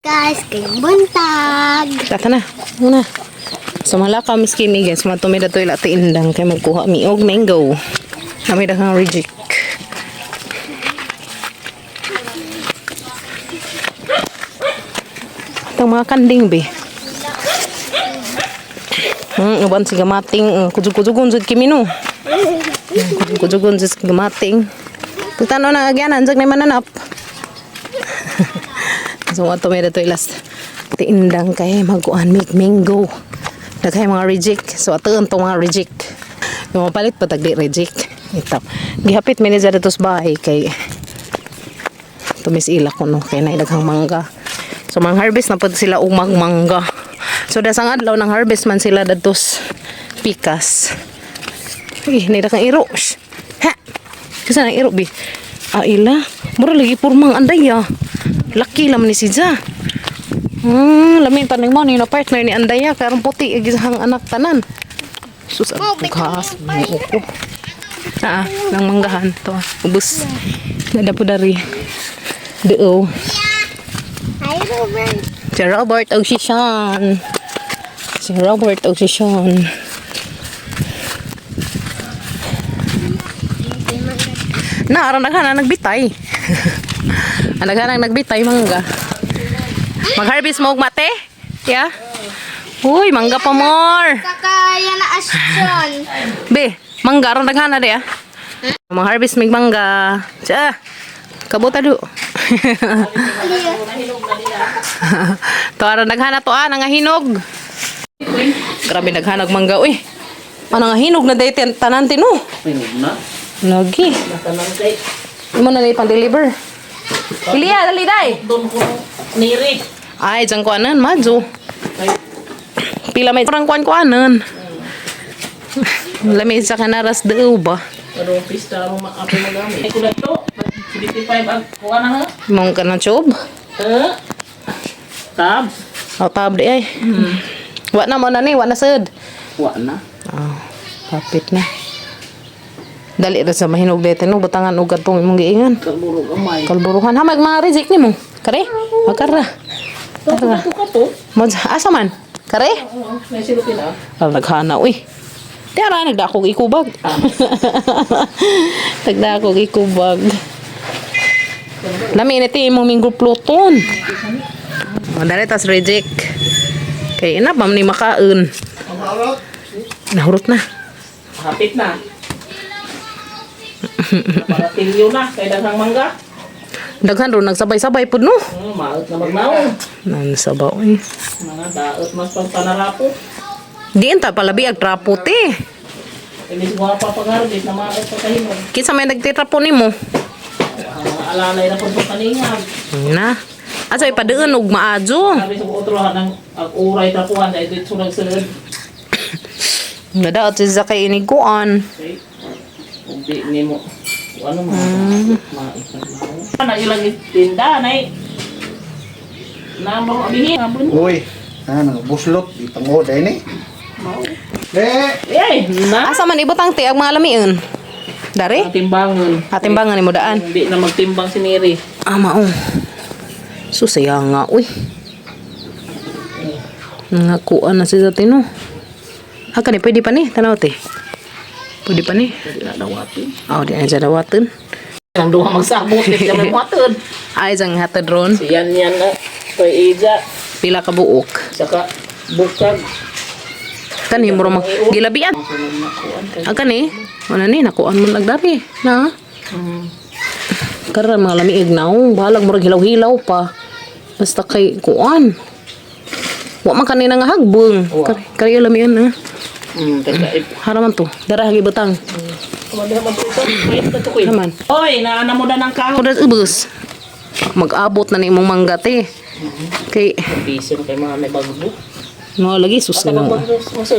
Guys, kayong buntag. Tata na. Muna. So malaka Miss Kimi guys, matumi na to ila indang kay magkuha mi og mango. Kami daghang reject. Itong mga kanding be. Uban si gamating, kujug-kujugon jud kimi no. Kujug-kujugon jud si gamating. Pagtanaw na agyanan, jag na mananap. So ato may dato ilas tiindang kay maguan mig mango. Daghay mga reject. So ato ang mga reject. Yung mapalit pa tagdi reject. Ito. Gihapit mi ni dito sa bahay kay tumis ila ko no kay na daghang mangga. So mang harvest na pud sila og magmangga. So dasang adlaw nang harvest man sila dadto sa pikas. Eh, ni daghang iro. Shh. Ha. Kasi nang iro bi. Ah, ila. Mura lagi purmang anday ah. Laki laman ni si Ja. Lamin pa mo ni na partner ni Andaya karon puti gisahang anak tanan. Sus, ang tugas, uko. Ah, nang manggahan to. Ubus. Nada po dari. Doo. Hi, Robert. Si Robert og si Sean. Si Robert og si Sean. Na, aron naghanan nagbitay. Ang naghanang nagbitay mangga. Mag-harvest mo og mate? Yeah. Uy, mangga pa more. Kakaya na asyon. Be, mangga aron daghana di ah. Mag-harvest mig mangga. Tsa. Kabuta du. To aron daghana to ah, nangahinog. Grabe naghanag mangga uy. Ano nga hinog na day tanan ti no. Hinog na. Lagi. Natanan kay. Imo na na pang-deliver. Ilya, dali day. Doon ko niri. Ay, dyan kuanan, madyo. Ay, Pila may parang kuan kuanan. Lami sa kanaras daw ba? ano pista mo maapo mo gamit. Ay kulat to. 75 ang kuha na ha. Mong ka na tube? Eh. Tab. O, tab di ay. Wa na mo na ni, wa na sad. Wa na. Oh, kapit na. Dali ra sa mahinog dito no, butangan og kadtong imong giingan. Kalburo gamay. Kalburuhan ha mag mga reject nimo. Kare? Makara. Ito ka to. Mo asa man? Kare? Oo, may silupin ah. Al naghana uy. Tiara nagdakog ikubag. Nagdakog ikubag. Lami ni ti imong minggo pluton. Dali tas reject. Kay ina pa man ni makaon. Nahurot na. Hapit na. Parating yun na kay daghang mangga. Daghan ro nagsabay-sabay pud no. Maot na magnaon. Nan sabaw eh. Mga daot mas pagpanarapo. Diin ta palabi ag trapo te. Ilis mo pa pag-harvest na maot pa kahinog. Kinsa may nagtitrapo nimo? Ang mga alalay na pud paningag. Na. Asa ipadaan og maadyo. Sabi sa otro ng ang uray trapuhan dahil dito nagsulod. Nadaot si Zakay iniguan. Okay. Kung di nimo kung ano mo maikaglaw. Ana ilang tinda nay. Namo abihin abon. Uy, ano, buslot, di pangod ay ni. De, Eh, na Asa man ibutang te ang mga lamion? Dari? ang timbangon. Atimbangan ni mo daan. Hindi na magtimbang si Neri. Ah, mao. Susaya nga, uy. Nangakuan na si Zatino. Ah, kani, pwede pa ni. Tanaw te. Pwede pa ni. Hindi na dawatin. Oh, di na dyan dawatin. Ang duha magsabot, di na mamuhaton. Ay, dyan hatad ron. Si yan yan na. Kay Ija, Pila ka buok. saka bukag. Kani, muro mag... Gilabian. Ah, kani. Ano ni, nakuan mo nagdari. Na? Karan mga lamiig na. Oh, bahalag murag hilaw-hilaw pa. Basta kay kuan. Wa man kanina nga hagbong. Wa. Kari, kari lamian na. Teka, Haraman to. Dara hagi butang. Kumanda man to. Wait, ito ko. Naman. Oy, naana mo na ng kahoy. Kudas ubos. Mag-abot na ni imong mangga te. Kay Busy mo kay mga may bagbo. mo lagi sus At na ang mo. bagbo mo sa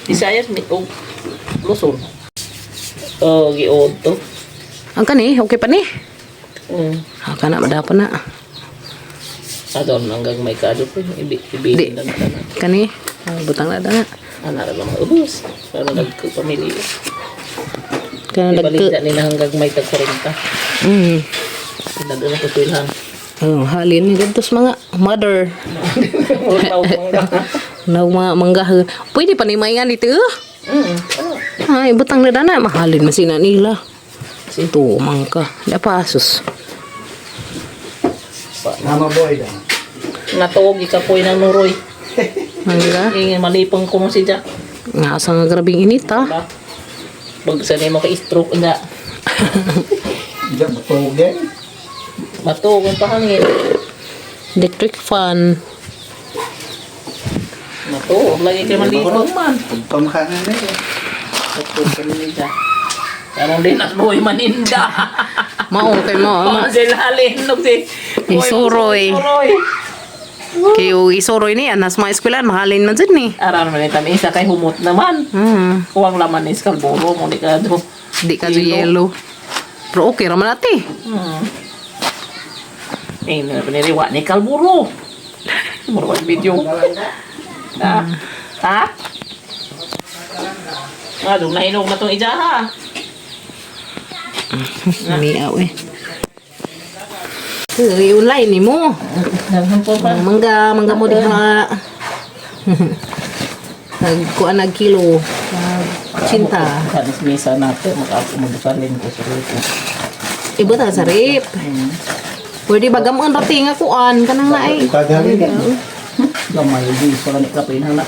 Isayas ni og Luzon. Oh, giod to. Ang kani, okay pa ni. Ah, kana madapa na. Adon hanggang may kado ko ibi ibi Di. na na. Kani, ah, butang na na. Ana ra mga ubos. Para nagpamilya. Kana Ibalik nagka. na nila hanggang may tag 40. Nagdala ko tuilhan. Oh, halin ni dito sa mga mother. Na mga mangga. Pwede pa ni maingan dito. Eh. Ay, butang na dana. Mahalin man sina nila. Ito, mangka. Dapa, sus. Mama boy da. Natuog ikapoy ng nuroy. Mangga. Ingin malipong ko mo si Jack. Nga sa nga grabing init, ah. Ba? Pag sa mo kay stroke na. Diyan matugin. Eh. Matuog ang pahangin. Electric fan. Matuog lagi kay malipong man. Pagpamakanan na eh. Matuog ka ni Jack. Anong dinas boy maninda. Mao kay mo. Oh, si Lalin nog si Isuroy. Isuroy. Kay isuroy ni anas mga eskwelahan mahalin man jud ni. Aran man ita isa kay humot naman. Kuwang laman is kalburo mo ni ka do. Di ka jo yellow. Pero okay ra man ate. Eh, piniriwa ni kalburo. Muro video. Ha? Ha? Ah, dong nahinog na tong ija ha. Miaw eh. Uy, ulay ni mo. Daghan po pa. Mangga, mangga mo diha. Nagkuan nag kilo. Nag cinta. Kanis misa natin, makapumabusalin ko sa rito. Iba ta sa rip. Pwede ba gamon rati nga kuan kanang naay. Paghalin ka. Gamay, di sa ni kapin na.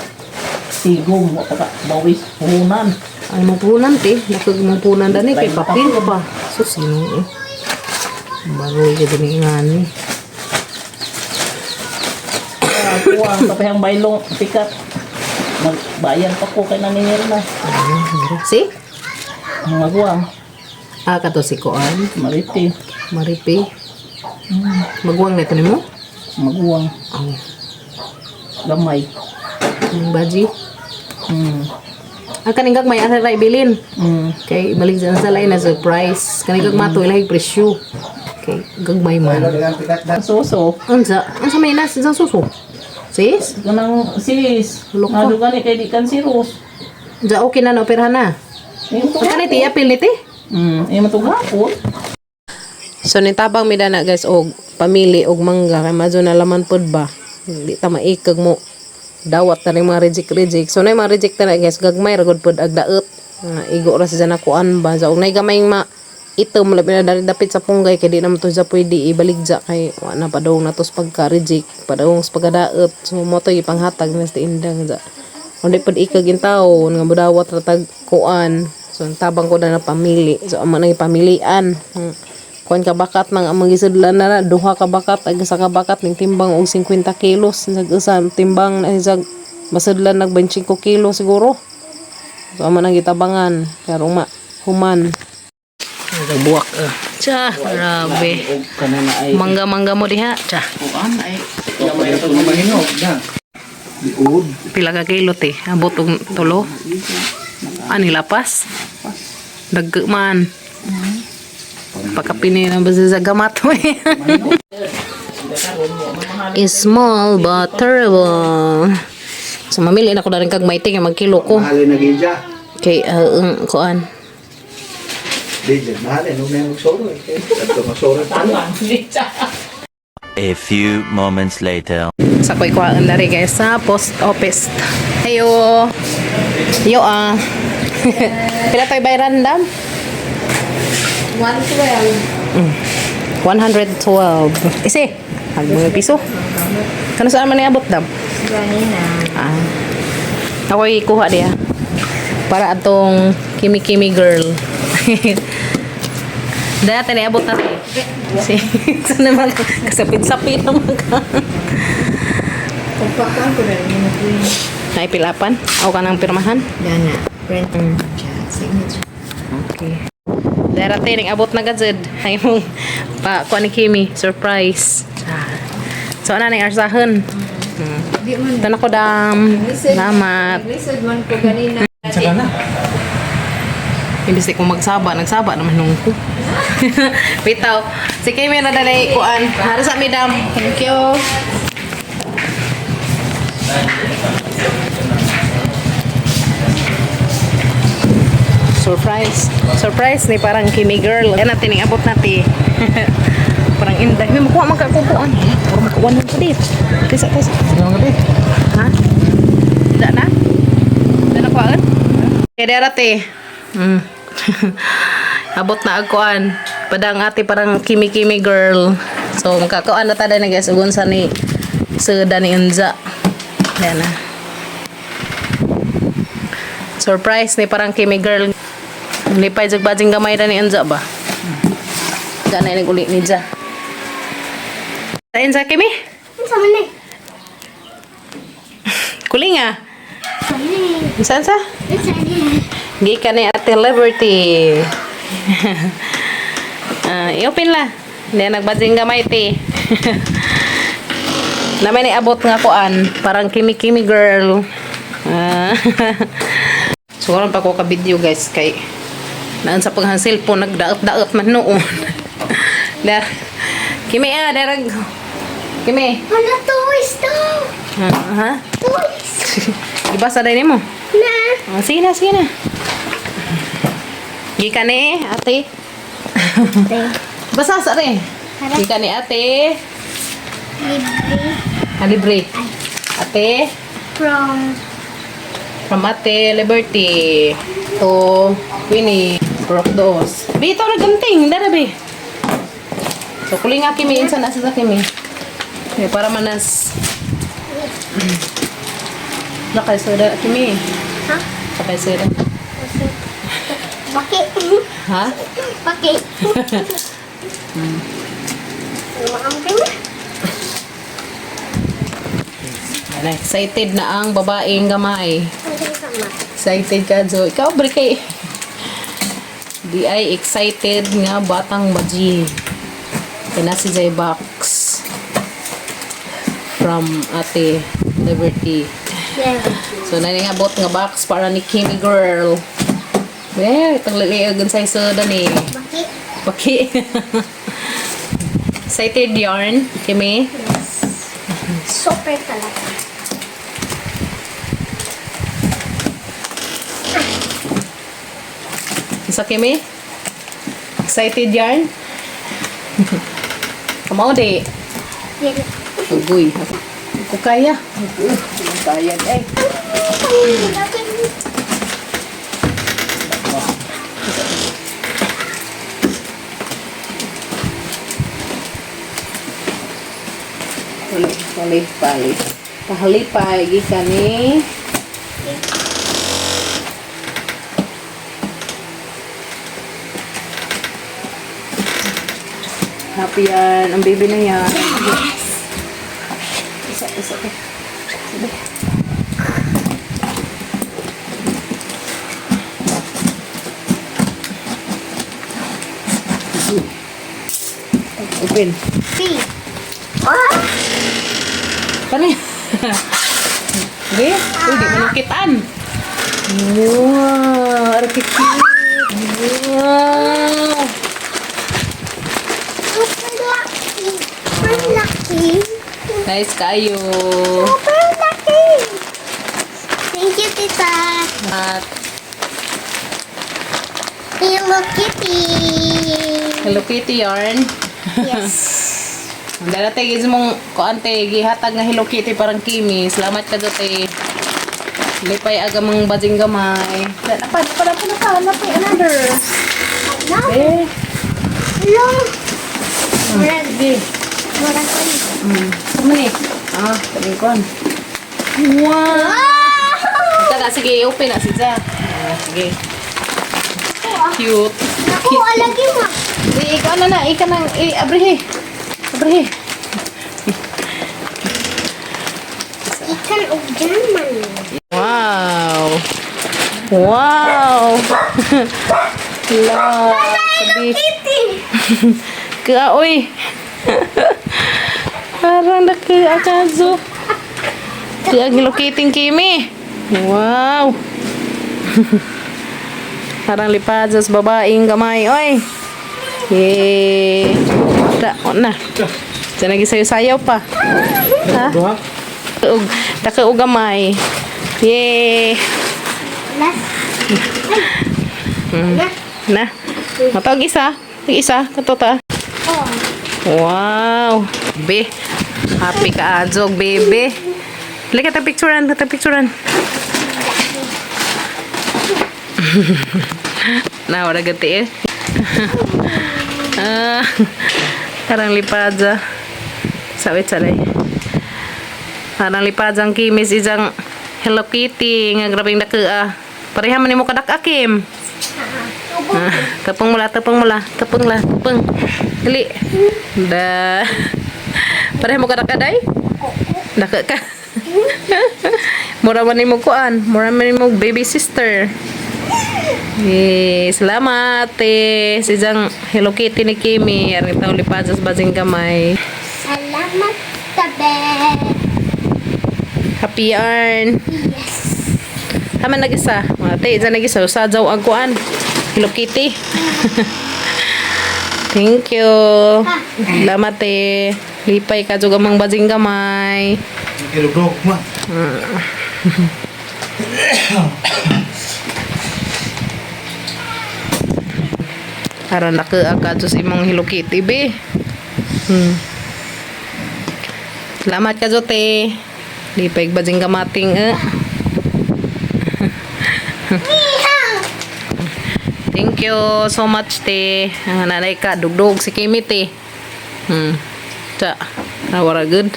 Sigong, wa pa ka, bawis, puhunan. Ay mo punan te, nakag mo punan dani kay papel pa. Sus Ginoo. Eh. Baroy ka dinhi ngani. Ah, kuwang, kapihang baylong, sikat. Magbayan pa ko kay naningil na. Si? Ang maguwang, Ah, kato si kuan. mariti, Maripi. Magwang na ito nimo? Maguwang, Oh, gamay. ang baji. Ah, kaning gagmay asa ra ibilin. Kay balik sa sa lain na surprise. Kaning gagmay to ilahi presyo. Kay gagmay man. Dengan pikat da. Suso. Unsa? Unsa may nas sa suso? Sis? Kanang sis, Loko. nga gani kay di kan sirus. Unsa okay na na operahan na? Yung Ang kanay ti apil ni ti? Yung matugapon. So nitabang mi dana guys og pamili og mangga kay madyo na laman pod ba. Hindi ta maikag mo dawat na rin mga reject reject. So na mga reject na guys gagmay ra gud pod ag daot. Nga, igo ra sa na kuan ba. So og nay gamay ma itom labi na dali dapit sa punggay kay di naman to siya pwede ibaligja kay wa na padung natos pagka reject padung sa pagkadaot. So mo to ipanghatag na sa indang ja. Kung di pod ikag intawon nga modawat ra tag kuan. So ang tabang ko na na pamili. So amo nang ipamilian. Kuan ka bakat nang among gisudlan na, na duha ka bakat ag isa ka bakat ning timbang og 50 kilos sag usa timbang na isag masudlan nag 25 kilos siguro. So amo nang gitabangan pero ma human. Nagabuak eh. Tsa, grabe. Og kanana ay Mangga-mangga mo diha. Tsa, kuan ay Gamay na mahinog na. Diud. Pila ka kilo te? Abot og tulo. Ani lapas? Dagko man. Pagkapini na ba sa gamat mo eh. Is small but terrible. So mamili na ko na rin kag mayte nga magkilo ko. Mahalin na gidya. Kay kuan. Di dyan, mahalin. Huwag na yung magsoro eh. Tatlo magsoro. Tanang siya. A few moments later. Sa ko'y kuhaan na rin guys sa post office. Heyo. Yo ah. Pila to'y bayran dam? 112. 112. Isi, hag mga piso. Kano saan man niabot dam? Ganina. Ah. Ako'y kuha diya. Para atong kimi-kimi girl. Dati niabot na si. Si sa naman kasapit-sapit naman ka. Pagpakuan ko na rin yung Naipilapan? Ako ka ng pirmahan? Dana. Print. Signature. Okay. Dara te, ning abot na gazed. Ay mong pa kuha ni Kimi, surprise. So ana ning arsahan. Di man. Ito na ko dam. Salamat. Lisod man ko ganina. Saka na. Imbis di ko magsaba, nagsaba naman nung ko. Bitaw. Si Kimi na dalay kuan. Hara sa mi dam. Thank you. Surprise. Surprise ni parang Kimi girl. Yan natin, abot natin. Parang inday. May makuha man ka kukuan. Puro makuha man ko dito. Tisa, tisa. Ano nga di? Ha? Tidak na? Tidak na kuhaan? Kaya dara te. Abot na agkuan. Padang ate parang kimi-kimi girl. So magkakuan na tada na guys ugon sa ni sa ni Unza. Ayan na. Surprise ni parang kimi girl. Lipay jag bajing gamay na ni Unza ba? Ganay nag uli ni Ja. Sain sa kimi? Unsa man ni? Kuling ah. Unsa Saan sa? ni? Gikan ni Ate Liberty. Ah, i-open la. Hindi nagbading gamay ti. Namin ni abot nga kuan, parang kimi-kimi girl. Ah. So karon pa ko ka video guys kay naan sa panghang cellphone nagdaot-daot man noon. Dar. Kimi ah, darag. Kimi. Wala toys to. Ah, ha? Toys. Ibasa dai nimo. Na. Ah, sige na, sige na. Gikan ni ate. Basa sa re. Tara. Gikan ni ate. Libre. Ah, libre. Ate. From From Ate Liberty. To Winnie. Brok dos. Bito na ganting. Dara be. So kuling nga kimi. Insan nasa sa kimi. Okay, para manas. Nakay soda kimi. Ha? Nakay soda. Baki. Ha? Baki. Ano na? Ayan, excited na ang babaeng gamay. Ano sama? Excited ka, Jo. Ikaw, bre kay. Di ay excited nga batang baji. Kaya si Jay Box from Ate Liberty. Yeah. So, naningabot nga box para ni Kimi Girl. Eh, itong liliagan sa isoda ni. Baki. Paki. Excited yarn, Kimi? Yes. Super talaga. Isa Kimi? Excited yarn? Kamao di. Yeah. Agoy. Ako kaya. Agoy. Kaya ay. Pali, pali. Pahalipay, gikan ni. Happy yan. Ang baby na yan. Yes. Isa, isa. Eh. Sabi. Open. B. Ah! Paano yan? Di? Uy, di manukitan. Wow! Ang cute. Wow! Super lucky. Super lucky. Nice kayo. Super lucky. Thank you, Tita. At Hello, Kitty. Hello Kitty yarn. Yes. Ang dala te, gis mong kuan te, gihatag nga Hello Kitty parang Kimi. Salamat ka te. Lipay aga mong bading gamay. Napa, napa, napa, napa, napa, another. No. Eh, Hello. Murag. sige. Murag ko ni. Ano ni? Ah, tabi kuan. Wow! Wow! Ito na, sige, open na si Ja. Ah, sige. Cute. Naku, alagi mo. Di, ikaw na na, ikaw nang, eh, abrihe. Abrihe. Ikan of Germany. Wow. Wow. La, sabi. Kitty. Ka, oy. Parang nakaakazo. Kaya locating Kimi. Wow. Parang lipad sa babaeng gamay. Oy. Yay. Ta, o na. Diyan lagi sayo-sayaw pa. Ha? Duha? Og, taka og gamay. Yay. Last. Ay. Na. Na. Matawag isa. Tag isa. Kato ta. Oh. Wow. Be. Happy ka azog, baby. Lika ta picturean, ta picturean. Na wala gati eh. Ah, karang lipadza. Sawit salay. Karang lipadza ang kimis isang Hello Kitty nga grabeng dako ah. Pareha man nimo kadak akim. Ah, tapong mula, tapong mula, tapong la, tapong. Dali. Da. Pareha mo kadak aday? Dako ka. Mura man nimo kuan, mura man nimo baby sister. Eh, salamat eh. Si Jang Hello Kitty ni Kimi. Aring tao lipad sa basing gamay. Salamat, tabe. Happy yarn. Yes. Tama nag-isa. Mga te, dyan nag-isa. Usa jaw ang kuan. Hello Kitty. Thank you. Salamat eh. Lipay ka juga mang basing gamay. Kilugdog ma. Aron naka ka sa imong Hello Kitty be. Salamat ka te. Lipay basing kamating eh. Thank you so much, te. Ang nanay ka, dugdug si Kimi, te. Ta. Nawara good.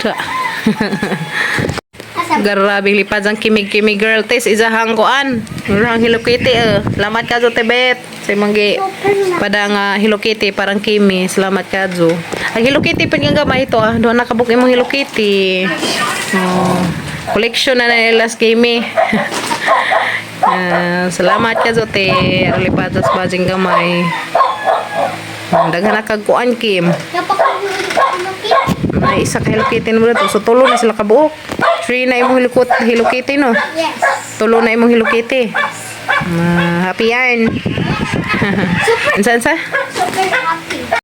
Ta. Asa Grabe lipad ang kimi-kimi girl, te. Sa isahang kuan. Ang Hello Kitty, eh. Salamat ka, te, bet. Sa imong gi pada nga Hello Kitty, parang Kimi. Salamat ka, Jo. Ang Hello Kitty, pwede nga gamay ito, ah. Doon nakabuk imong Hello Kitty. Oh. Collection na nila Kimi. Ah, salamat ka Zote. Aralipat sa bajing gamay. Daghan na kag kuan Kim. Napaka-Hello Kitty. May isa ka Hello Kitty mo dito. So tulo na sila kabuok. Three na imong Hello Kitty no. Yes. Tulo na imong Hello Kitty. Ah, happy yarn. Unsa unsa? Super happy.